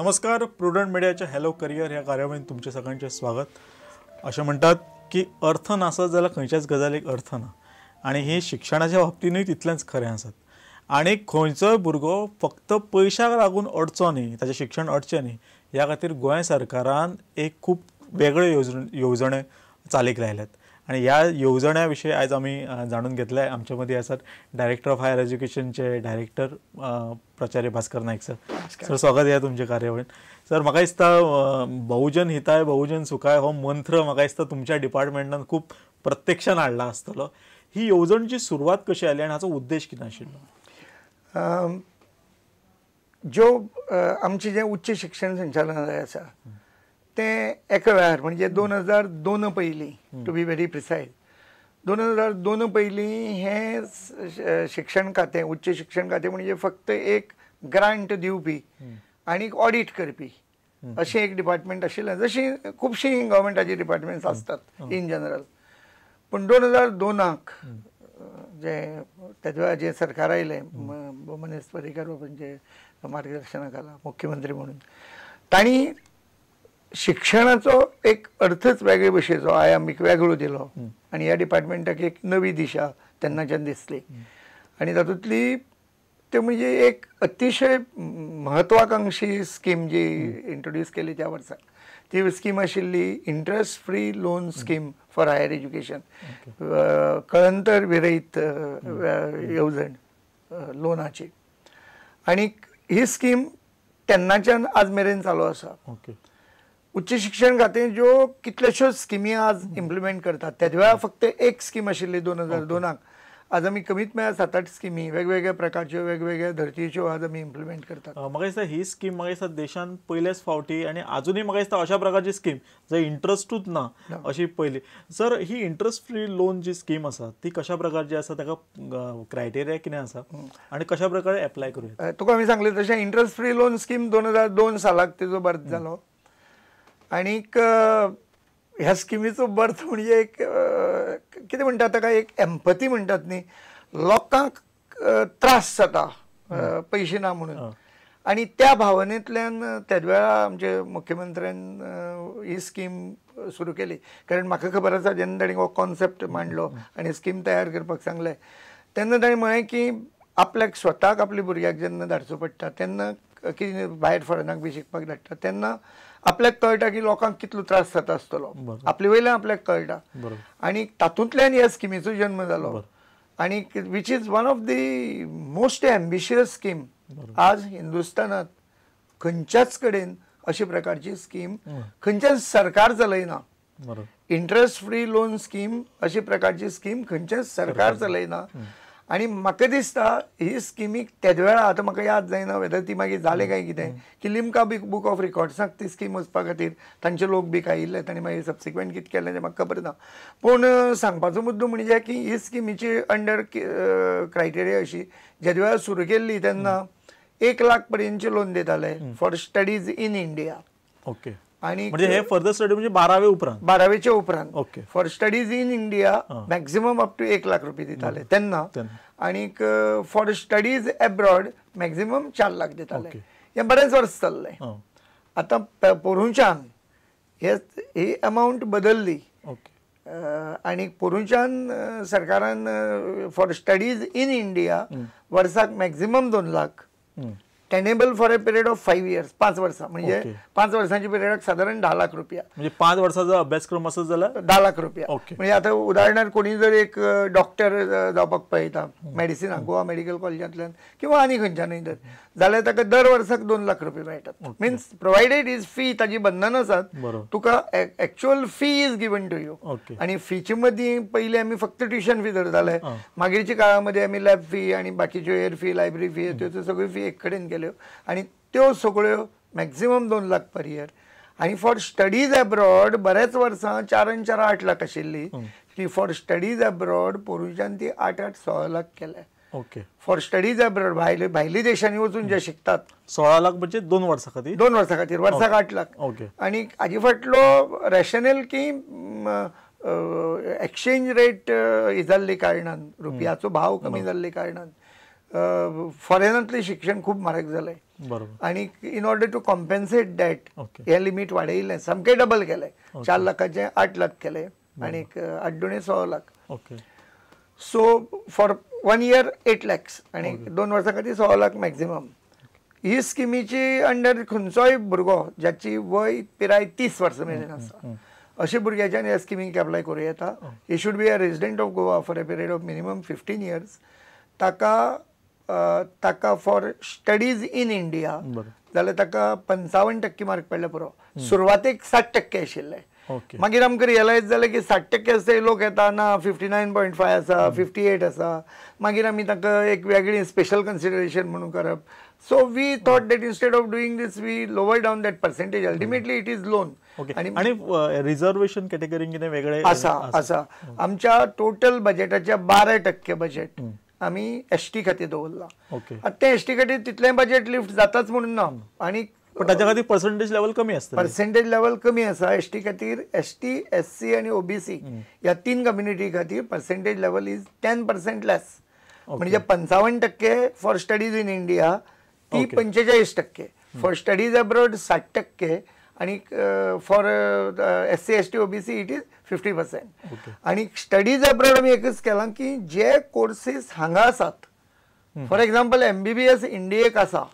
नमस्कार, प्रुडंट मिडियाच्या hello career ह्या कार्यावळीत तुमचे सगळ्यांचे स्वागत. अशें म्हणटात की अर्थ नासत जाल्यार खंयच्याच गजालीक अर्थ ना, आनी ही शिक्षणाच्या बाबतीनूय तितलेंच खरें आसत. आनी खंयचोय भुरगो फक्त पयशाक लागून अडचो न्ही, ताचें शिक्षण अडचें न्ही, ह्या खातीर गोंय सरकारान एक खूब वेगळ्यो येवजण्यो चालीक लायल्यात. आनी ह्या येवजण्या विशीं आयज आमी जाणून घेतले. आमचे मदीं आसात डायरेक्टर ऑफ हायर एज्युकेशनचे डायरेक्टर प्राचार्य भास्कर नायक सर. सर, स्वागत ह्या तुमच्या कार्यावळीन. सर, म्हाका दिसता बहुजन हिताय बहुजन सुखाय हो मंत्र म्हाका दिसता तुमच्या डिपार्टमेंटान खूब प्रत्यक्षान हाडला आसतलो. ही येवजणची सुरवात कशी आली आनी हाचो उद्देश कितें आशिल्लो? ज्यो आमचें जें उच्च शिक्षण संचालनालय आसा तें एका वेळार म्हणजे 2002 पयलीं, टू बी व्हेरी प्रिसायज, 2002 पयलीं हें शिक्षण खातें, उच्च शिक्षण खातें म्हणजे फक्त एक ग्रांट दिवपी आनी ऑडीट करपी अशें एक डिपार्टमेंट आशिल्लें, जशीं खुबशीं गव्हर्मेंटाचीं डिपार्टमेंट्स आसतात इन जनरल. पूण 2002 जें तेज वेळार जें सरकार आयलें मनोहर पर्रीकर बाबांचे मार्गदर्शना खाला मुख्यमंत्री म्हणून, तांणी शिक्षणाचो एक अर्थच वेगळे भशेचो आयाम एक वेगळो दिलो आनी ह्या डिपार्टमेंटाक एक नवी दिशा तेन्नाच्यान दिसली. आनी तातूंतली ते म्हणजे एक अतिशय महत्वाकांक्षी स्कीम जी इंट्रोड्यूस केली त्या वर्सा, ती स्कीम आशिल्ली interest free loan scheme for higher education, कळंतर विरयत येवजण लोनाची. आनी ही स्कीम तेन्नाच्यान आज मेरेन चालू आसा. उच्च शिक्षण खातें ज्यो कितल्योश्योच स्किमी आज इम्प्लिमेंट करतात, तेज वेळार फक्त एक स्कीम आशिल्ली 2002. आज आमी कमीत म्हळ्यार 7-8 स्किमी वेगवेगळ्या प्रकारच्यो वेगवेगळ्या धर्तीच्यो आज आमी इम्प्लिमेंट करतात. म्हाका दिसता ही स्कीम म्हाका दिसता देशान पयलेच फावटी आनी आजुनूय म्हाका दिसता अशा प्रकारची स्कीम जंय इंट्रस्टूच ना अशी पयली. सर, ही इंट्रस्ट फ्री लोन जी स्कीम आसा ती कशा प्रकारची आसा, ताका क्रायटेरिया कितें आसा आनी कशा प्रकारे एप्लाय करूं? तुका आमी सांगलें तशें इंट्रस्ट फ्री लोन स्कीम 2002 सालाक तिजो बर्थ जालो. आनीक ह्या स्किमीचो बर्थ म्हणजे एक कितें म्हणटात ताका, एक एम्पथी म्हणटात न्ही, लोकांक त्रास जाता पयशे ना म्हणून, आनी त्या भावनेंतल्यान तेद वेळा आमचे मुख्यमंत्र्यान ही स्कीम सुरू केली. कारण म्हाका खबर आसा जेन्ना तांणी हो कॉन्सेप्ट मांडलो आनी स्कीम तयार करपाक सांगलें तेन्ना तांणी म्हळें की आपल्याक स्वताक आपल्या भुरग्याक जेन्ना धाडचो पडटा तेन्ना की भायर फॉरेनाक बी शिकपाक धाडटा तेन्ना आपल्याक कळटा की लोकांक कितलो त्रास जाता आसतलो, आपले वयल्यान आपल्याक कळटा. आनी तातूंतल्यान ह्या स्किमीचो जन्म जालो आनी which is one of the most ambitious scheme. आज हिंदुस्थानात खंयच्याच कडेन अशे प्रकारची स्कीम खंयच्याच सरकार चलयना. इंट्रस्ट फ्री लोन स्कीम अशे प्रकारची स्कीम खंयच्याच सरकार चलयना. आनी म्हाका दिसता ही स्किमीक तेद वेळार आतां म्हाका याद जायना वेदर ती मागीर जालें काय कितें की लिमका बूक ऑफ रिकॉर्ड्साक ती स्कीम वचपा खातीर तांचे लोक बी आयिल्ले, तांणी मागीर सबसिक्वंट कितें केलें तें म्हाका खबर ना. पूण सांगपाचो मुद्दो म्हणजे की ही स्किमीची अंडर क्रायटेरिया अशी जेद वेळार सुरू केल्ली तेन्ना 1 लाख पर्यंतचे लोन दिताले for studies in India. Okay, आणि म्हणजे हे फर्दर स्टडी म्हणजे 12वे उपरांत, 12वेच्या उपरांत for studies in India maximum up to 1 lakh रुपये दिताले तेन्ना, आनीक for studies abroad maximum 4 lakh दिताले. हें बरेंच वर्स चल्लें. आतां पोरूंच्यान ही अमावंट बदलली आनी पोरूंच्यान सरकारान फॉर स्टडीज इन इंडिया वर्साक maximum 2 lakh, tenable for a period of 5 years, 5 वर्सां, म्हणजे 5 वर्सांच्या पिरियडाक सादारण 10 लाख रुपया, म्हणजे 5 वर्सांचो अभ्यासक्रम आसत जाल्यार 10 लाख रुपया. म्हणजे आतां उदाहरणार्थ कोणी जर एक डॉक्टर जावपाक पळयता मेडिसिनाक गोवा मेडिकल कॉलेजांतल्यान किंवा आनी खंयच्यानूय तर, जाल्यार ताका दर वर्साक 2 लाख रुपया मेळटात. मिन्स प्रोवायडेड is fee ताजी बंधन आसात, तुका actual fee is given to you. आनी फीचे मदीं पयलीं आमी फक्त ट्युशन फी धरताले, मागीरच्या काळामध्ये आमी लॅब फी आनी बाकीच्यो एयर फी, लायब्ररी फी, त्यो सगळ्यो फी एक कडेन केल्यो आनी त्यो सगळ्यो मॅक्झिमम 2 लाख पर इयर. आनी फॉर स्टडीज एब्रॉड बऱ्याच वर्सां 4 आनी 4 8 लाख आशिल्ली ती फॉर स्टडीज एब्रॉड पोरूंच्यान ती 8 8 16 लाख केल्या. ओके, फॉर स्टडीज एब्रॉड भायले देशांनी वचून जे शिकतात 16 लाख म्हणजे 2 वर्सां खातीर, 2 वर्सां खातीर वर्साक 8 लाख. ओके, आनी हाजे फाटलो रॅशनल की एक्सचेंज रेट जाल्ले कारणान, रुपयाचो भाव कमी जाल्ले कारणान फॉरेनांतलें शिक्षण खूब म्हारग जालें. बरोबर. आनी in order to compensate that हें लिमीट वाडयलें, सामकें डबल केलें, 4 लाखाचें 8 लाख केलें आनी 8 दुणे 16 lakh. Okay. So for 1 year 8 lakhs आनी 2 वर्सां खातीर 16 लाख मॅक्झिमम. ही स्किमीची अंडर खंयचोय भुरगो ज्याची वय पिराय 30 वर्सां मेरेन आसा अशे भुरग्याच्यान ह्या स्किमीक एप्लाय करूं येता. He should be a resident of Goa for a period of minimum 15 years. ताका ताका फॉर स्टडीज इन इंडिया जाल्यार ताका 55% मार्क पडले पुरो. सुरवातेक 60% आशिल्ले, मागीर आमकां रियलायज जालें की 60% आसता लोक येता ना 59.5 आसा, 58 आसा, मागीर आमी ताका एक वेगळी स्पेशल कन्सिडरेशन म्हणून करप. So we thought that instead of doing this we lower down that percentage. Ultimately it is loan. आनी रिजर्वेशन कॅटेगरी कितें वेगळें आसा? आसा. आमच्या टोटल बजेटाच्या 12% बजेट आमी एस टी खातीर दवरला. आतां तें एस टी खातीर तितलें बजेट लिफ्ट जाताच म्हणून ना, आनी ताच्या खातीर पर्संटेज लेवल कमी आसता. पर्सेंटेज लेवल कमी आसा एस टी खातीर. एस टी, एस सी आनी ओबीसी ह्या 3 कम्युनिटी खातीर percentage level is 10% less. म्हणजे 55% फॉर स्टडीज इन इंडिया ती 45%, फॉर स्टडीज अब्रॉड 60% आणि for SC, ST, OBC it is 50%. आणि स्टडीज अब्रॉड आमी एकच केलां की जे कोर्सीस हांगा आसात, फॉर एक्झाम्पल एमबीबीएस इंडियेक आसा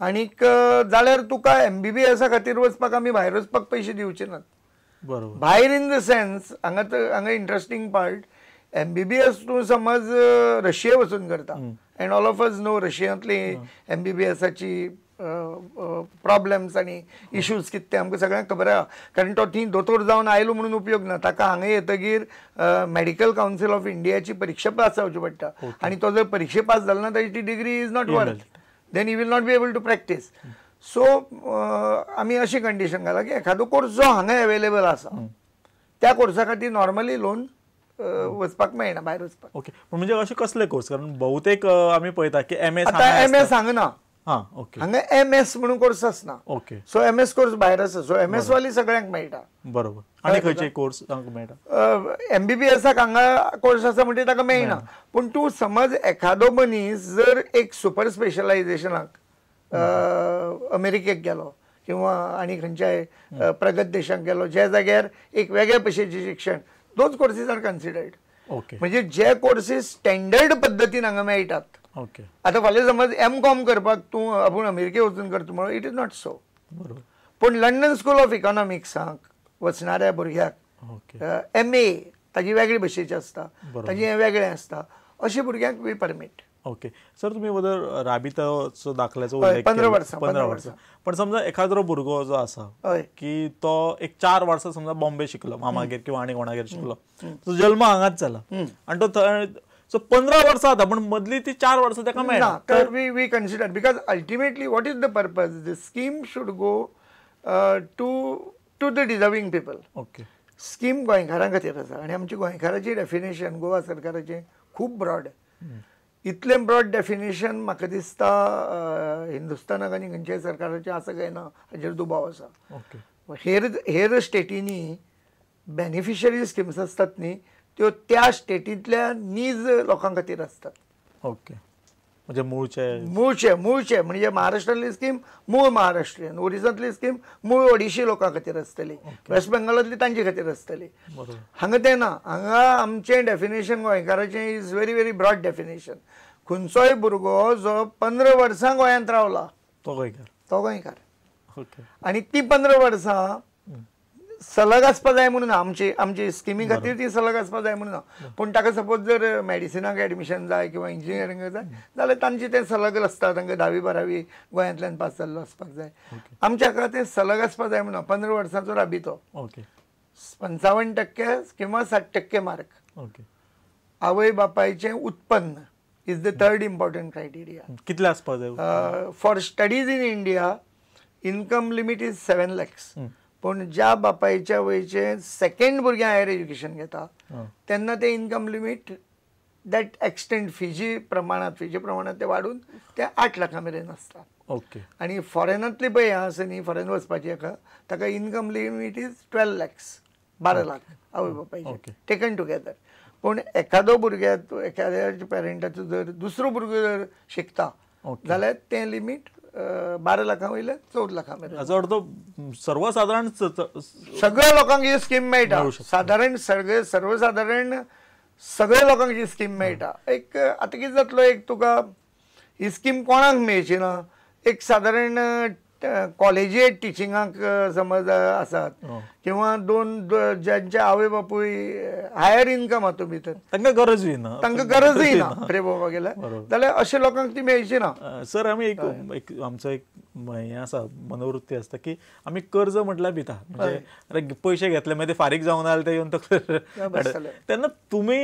आनीक जाल्यार तुका एमबीबीएसा खातीर वचपाक आमी भायर वचपाक पयशे दिवचे नात. बरोबर. भायर इन the sense हांगा हांगा इंट्रस्टींग पार्ट, एमबीबीएस तूं समज रशिये वचून करता and all of us know रशियांतली एमबीबीएसाची प्रॉब्लेम्स आनी इश्यूज कितें ते आमकां सगळ्यांक खबर आहा. कारण तो थंय दोतोर जावन आयलो म्हणून उपयोग ना, ताका हांगा येतगीर मेडिकल कावन्सील ऑफ इंडियाची परिक्षा पास जावची पडटा आनी तो जर परिक्षे पास जालो ना ताची ती degree is not worth, then he will not be able to practice. So आमी अशी कंडिशन घाला की एखादो कोर्स जो हांगा एवेलेबल आसा त्या कोर्सा खातीर नॉर्मली लोन वचपाक मेळना भायर वचपाक. ओके, म्हणजे अशे कसले कोर्स? कारण बहुतेक आमी पळयता की एम एस आतां एम एस हांगा ना. हां, ओके. हांगा एम एस म्हणून कोर्स आसना. सो एम एस कोर्स भायर आसा. सो एम एस वाली सगळ्यांक मेळटा. बरोबर. आनी खंयचे कोर्स तांकां मेळटा? एमबीबीएसाक हांगा कोर्स आसा म्हणटकीर ताका मेळना. पूण तूं समज एखादो मनीस जर एक सुपर स्पेशलायझेशनाक अमेरिकेक गेलो किंवा आनी खंयच्याय प्रगत देशाक गेलो ज्या जाग्यार एक वेगळ्या भशेचें शिक्षण, those courses are considered. म्हणजे जे कोर्सीस स्टँडर्ड पद्दतीन हांगा मेळटात. आतां फाल्यां समज एम कॉम करपाक तूं आपूण अमेरिके वचून करता म्हणून it is not so. पूण लंडन स्कूल ऑफ इकॉनॉमिक्साक वचणाऱ्या भुरग्याक एम ए ताजी वेगळी भशेची आसता, ताजी हें वेगळें आसता, अशे भुरग्यांक we permit. Okay sir, तुमी वदर राबित्याचो दाखल्याचो उल्लेख 15 वर्सां. 15 वर्सां. पण समजा एखाद्रो भुरगो जो आसा की तो एक 4 वर्सां समजा बॉम्बे शिकलो मामागेर किंवा आनी कोणागेर शिकलो, तो जल्म हांगाच जाला आनी तो सो 15 वर्सां जाता, पण मदली ती 4 वर्सां ताका मेळना. तर we consider because ultimately what is the purpose, the scheme should go to the deserving people. Scheme गोंयकारां खातीर आसा आनी आमची गोंयकाराची डेफिनेशन गोवा सरकाराचें खूब ब्रॉड. इतलें ब्रॉड डेफिनेशन म्हाका दिसता हिंदुस्तानाक आनी खंयच्याय सरकाराचें आसा काय ना हाजेर दुबाव आसा. हेर हेर स्टेटींनी बेनिफिशरी स्किम्स आसतात न्ही, त्यो त्या स्टेटींतल्या नीज लोकां खातीर आसतात. ओके, म्हणजे मूळचे मूळचे मूळचे म्हणजे महाराष्ट्रांतली स्कीम मूळ महाराष्ट्रीयन, ओरिसांतली स्कीम मूळ ओडिशी लोकां खातीर आसतली, वेस्ट बेंगॉलांतली तांचे खातीर आसतली. हांगा तें ना. हांगा आमचें definition गोंयकाराचें is very very broad definition. खंयचोय भुरगो जो 15 वर्सां गोंयांत रावला तो गोंयकार, तो गोंयकार. आनी ती 15 वर्सां सलग आसपा जाय म्हणून ना, आमची आमची स्किमी खातीर ती सलग आसपा जाय म्हणून ना. पूण ताका सपोज जर मेडिसिनाक एडमिशन जाय किंवा इंजिनियरिंगाक जाय जाल्यार तांची तें सलग आसता, तांकां 10वी 12वी गोंयांतल्यान पास जाल्लो आसपाक जाय. आमच्या हाका तें सलग आसपा जाय म्हणून 15 वर्सांचो राबितो, 55% किंवा 60% मार्क, आवय बापायचें उत्पन्न is the third important criteria. कितलें आसपा जाय? For studies in India income limit is 7 lakhs. पूण ज्या बापायच्या वयचें सेकंड भुरगें हायर एज्युकेशन घेता तेन्ना तें income limit that extend Fiji प्रमाणांत तें वाडून तें 8 लाखां मेरेन आसता. आनी फॉरेनांतली पळय हें आसा न्ही, फॉरेन वचपाची हाका ताका income limit is 12 lakhs. 12 lakh आवय बापायचे टेकन टुगेदर. पूण एखादो भुरग्याक एखाद्या पेरंटाचो जर दुसरो भुरगो जर शिकता जाल्यार तें लिमीट 12 लाखां वयल्यान 14 लाखां मेरेन. हाचो अर्थ सर्वसाधारण सगळ्या लोकांक ही स्कीम मेळटा, सादारण सगळे सर्वसाधारण सगळ्या लोकांक ही स्कीम मेळटा. एक आतां कितें जातलो, एक तुका ही स्कीम कोणाक मेळची ना, एक सादारण कॉलेजिएट टिचिंगाक समज आसात किंवा दोन ज्यांचे आवय बापूय हायर इनकम हातूंत भितर तांकां गरजूय ना, तांकां गरजूय ना खरें पळोवपाक गेल्यार, जाल्यार अशे लोकांक ती मेळची ना. सर आमी एक आमचो एक हें आसा मनोवृत्ती आसता की आमी कर्ज म्हटल्यार भिता, म्हणजे अरे पयशे घेतले मागीर ते फारीक जावंक ना जाल्यार ते येवन तकलेर, तेन्ना तुमी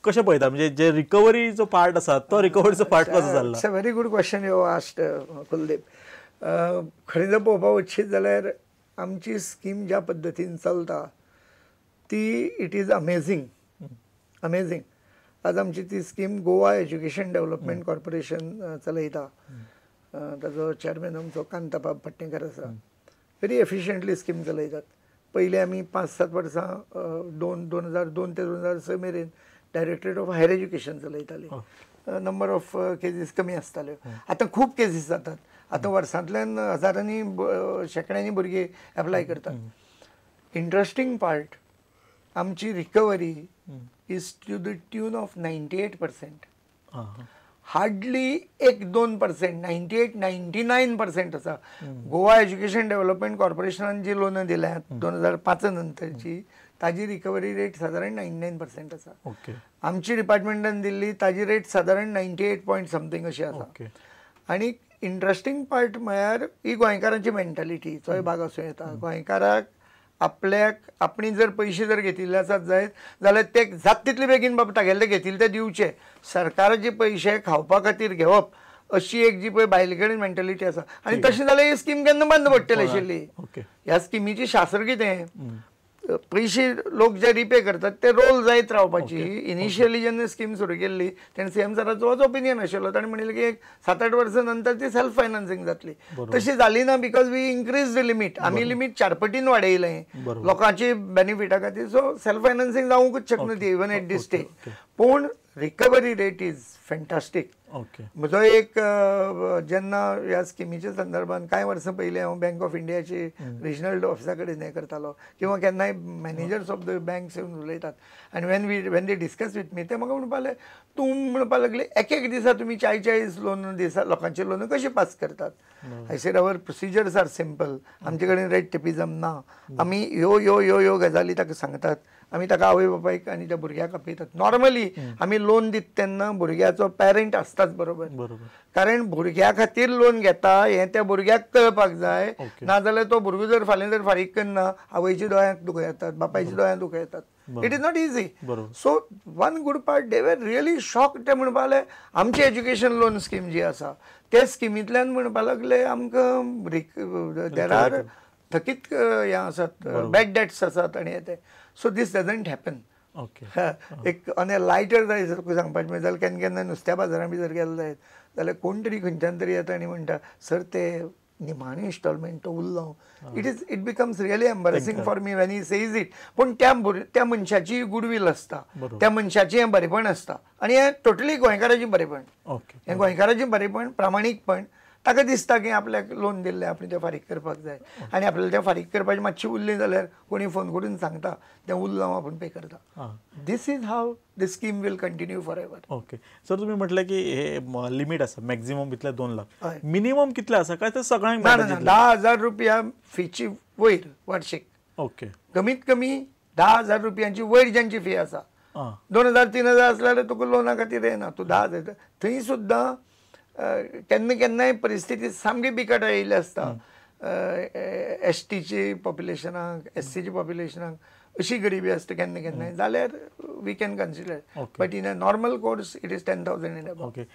कशें पळयता म्हणजे जे रिकवरीचो पार्ट आसा तो रिकवरीचो पार्ट कसो जाल्लो? It's a very good question you asked Kuldeep. खरें जर पळोवपाक वचशीत जाल्यार आमची स्कीम ज्या पद्दतीन चलता ती it is amazing amazing. आज आमची ती scheme Goa education development corporation चलयता, ताजो चेअरमॅन आमचो कांताबाब पाटणेकर आसा. व्हेरी एफिशियंटली स्कीम चलयतात. पयलीं आमी 5-7 वर्सां 2002 ते 2006 मेरेन डायरेक्टरेट ऑफ हायर एज्युकेशन चलयताली. नंबर ऑफ केजीस कमी आसताल्यो, आतां खूब केजीस जातात. आतां वर्सांतल्यान हजारांनी शेंकड्यांनी भुरगीं एप्लाय करतात. इंट्रस्टींग पार्ट, आमची recovery is to the tune of 98%. Hardly 1-2%, 98-99% आसा. गोवा एज्युकेशन डेव्हलपमेंट कॉर्पोरेशनान जी लोनां दिल्यात 2005 नंतरची ताजी रिकवरी रेट सादारण 99% आसा. आमची डिपार्टमेंटान दिल्ली ताजी रेट सादारण 98 पॉयंट समथींग अशी आसा. आनी इंट्रस्टींग पार्ट म्हळ्यार ही गोंयकारांची मेंटालिटीचोय भाग आसूं येता. गोंयकाराक आपल्याक आपणी जर पयशे जर घेतिल्ले आसात जायत जाल्यार ते जात तितले बेगीन बाबा तागेले घेतिल्ले ते दिवचे, सरकाराचे पयशे खावपा खातीर घेवप अशी एक जी पळय बायले कडेन मेंटालिटी आसा. आनी तशें जाल्यार ही स्कीम केन्ना बंद पडटली आशिल्ली. ह्या स्किमीची शास्त्र कितें, पयशे लोक जे रिपे करतात ते रोल जायत रावपाची. इनिशियली जेन्ना स्कीम सुरू केल्ली तेन्ना सीएम सराचो होच ओपिनियन आशिल्लो, ताणें म्हणिल्लें की एक 7-8 वर्सां नंतर ती सेल्फ फायनान्सींग जातली. तशी जाली ना because we increase the limit. आमी लिमीट 4 पटीन वाडयलें लोकांची बेनिफिटा खातीर. सो सेल्फ फायनान्सींग जावंकूच शकना ती इवन एट दीस स्टेज. पूण रिकवरी रेट is fantastic. म्हजो एक जेन्ना ह्या स्किमीच्या संदर्भात कांय वर्सां पयलीं हांव बँक ऑफ इंडियाची रिजनल ऑफिसा कडेन हें करतालो किंवा केन्नाय मॅनेजर्स ऑफ the banks येवन उलयतात आनी when they discuss with me ते म्हाका म्हणपाक लागले तूं म्हणपाक लागले एक एक दिसा तुमी 40-40 लोन दिसा लोकांची लोनां कशी पास करतात. I said our procedures are simple, आमचे कडेन रेड टेपिजम ना, आमी ह्यो ह्यो ह्यो ह्यो गजाली ताका सांगतात, आमी ताका आवय बापायक आनी त्या भुरग्याक आपयतात. नॉर्मली आमी लोन दिता तेन्ना भुरग्याचो पेरंट आसताच बरोबर, कारण भुरग्या खातीर लोन घेता हें त्या भुरग्याक कळपाक जाय. नाजाल्यार तो भुरगो जर फाल्यां जर फारीक करना आवयच्या दोळ्यांक दुखां येतात, बापायच्या दोळ्यांक दुखां येतात. It is not easy. So one good part they were really shock. ते म्हणपाक लागले आमची एज्युकेशन लोन स्कीम जी आसा त्या स्किमींतल्यान म्हणपाक लागले आमकां there are थकीत हें आसात, बॅड डेट्स आसात आनी हें तें. So this doesn't happen. एक ऑन ए लायटर जाय सांगपाचें जाल्यार केन्ना केन्ना नुस्त्या बाजारान बी जर गेले जायत जाल्यार कोण तरी खंयच्यान तरी येता आनी म्हणटा सर ते निमाणे इन्स्टॉलमेंट तो उरलो. It becomes really embarrassing for me when he says it. पूण त्या मनशाची गुडवील आसता, त्या मनशाचें हें बरेपण आसता आनी हें टोटली गोंयकाराचें बरेपण, हें गोंयकाराचें बरेपण प्रामाणीकपण. ताका दिसता की आपल्याक लोन दिल्लें आपणें तें फारीक करपाक जाय आनी आपल्याला तें फारीक करपाचें मातशें उरलें जाल्यार कोणी फोन करून सांगता तें उरलां आपूण पे करता. This is how the scheme will continue for ever. Okay sir, तुमी म्हटलें की हे लिमीट आसा मॅक्झिमम कितले 2 लाख, मिनिमम कितले आसा काय ते सगळ्यांक? ना ना, 10,000 रुपया फीची वयर वार्षिक. ओके, कमीत कमी 10,000 रुपयांची वयर ज्यांची फी आसा. 2,000-3,000 आसल्यार तुका लोना खातीर येना, तूं 10,000 थंय सुद्दां केन्ना केन्नाय परिस्थिती सामकी बिकट आयिल्ली आसता. एस टीची पॉप्युलेशनाक, एस सीची पॉप्युलेशनाक अशी गरिबी आसता केन्ना केन्नाय, जाल्यार we can consider, but in a normal course it is 10,000 and above. Okay.